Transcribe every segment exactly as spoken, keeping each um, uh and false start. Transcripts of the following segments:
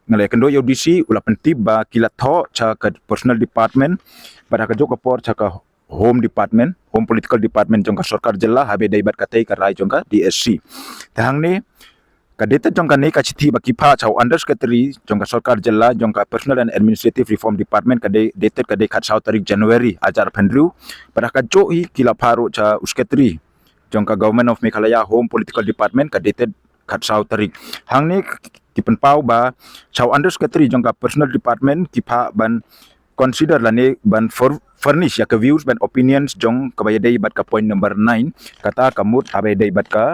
Nga la ïakynduh ïa u D C, u la pyntip ba ki la thoh sha ka personal department bad ha kajuh ka por sha ka home department, home political department jong ka sorkar jylla, haba ïadei bad katei ka rai jong ka D S C. Te hangne ka dated jong kane ka shithi ba ki phah sha u under secretary jong ka sorkar jylla jong ka personal and administrative reform department, ka dei dated, ka dei khatsaw tarik January hajar phew hynriew. Bad ha kajuh hi ki la phah ruh sha u secretary jong ka Government of Meghalaya Home Political Department, ka dated khatsaw tarik. Hangne ki pynpaw ba sha u under secretary jong ka personal department ki phah ban consider lane ban for furnish ïa ka views bad opinions jong kaba ïadei bad ka point number nine, kata ka mut haba ïadei bad ka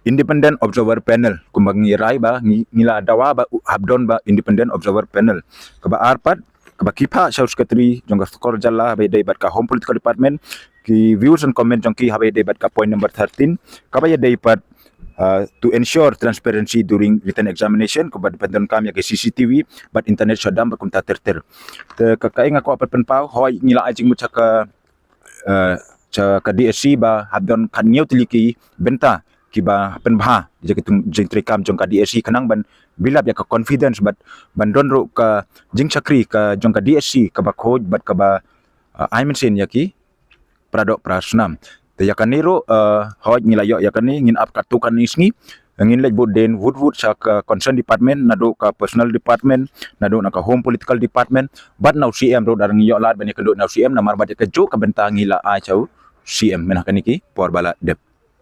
independent observer panel. Kumba ngi rai ba ngi, ngi la dawa ba u- hap don ba independent observer panel. Kaba ar pat, kaba ki phah sha u secretary jong ka sorkar jylla haba ïadei bad ka home political department, ki views and comment jong ki haba ïadei bad ka point number thirteen, kaba ïadei bad uh, to ensure transparency during written examination, kaba dei ban donkam ïa ka C C T V bad internet shutdown bad kumta ter ter. Te ka, kaei nga kwah pynpaw, hooid ngi la ai jingmut sha ka, uh, sha ka D S C ba hap don khathynñiew tylli ki bynta kiba pynbha ïa ka jingtreikam jong ka D S C khnang ban build up ïa ka confidence bad ban don ruh ka jingshakri ka jong ka D S C kaba khuid bad kaba, uh, ai mynsiem ïa ki para doh para snam. Te ïa kane ruh, uh, hooid ngi la ïoh ïa kane, ngin ap katto katne sngi, ngin leit bud dien wut wut sha ka concern department, naduh ka personal department, naduh na ka home political department bad na u C M ruh, lada ngi ïoh lad ban ïakynduh na u C M, namar ba ïa kajuh ka bynta ngi la ai sha u C M mynta ha kane ki por ba la dep.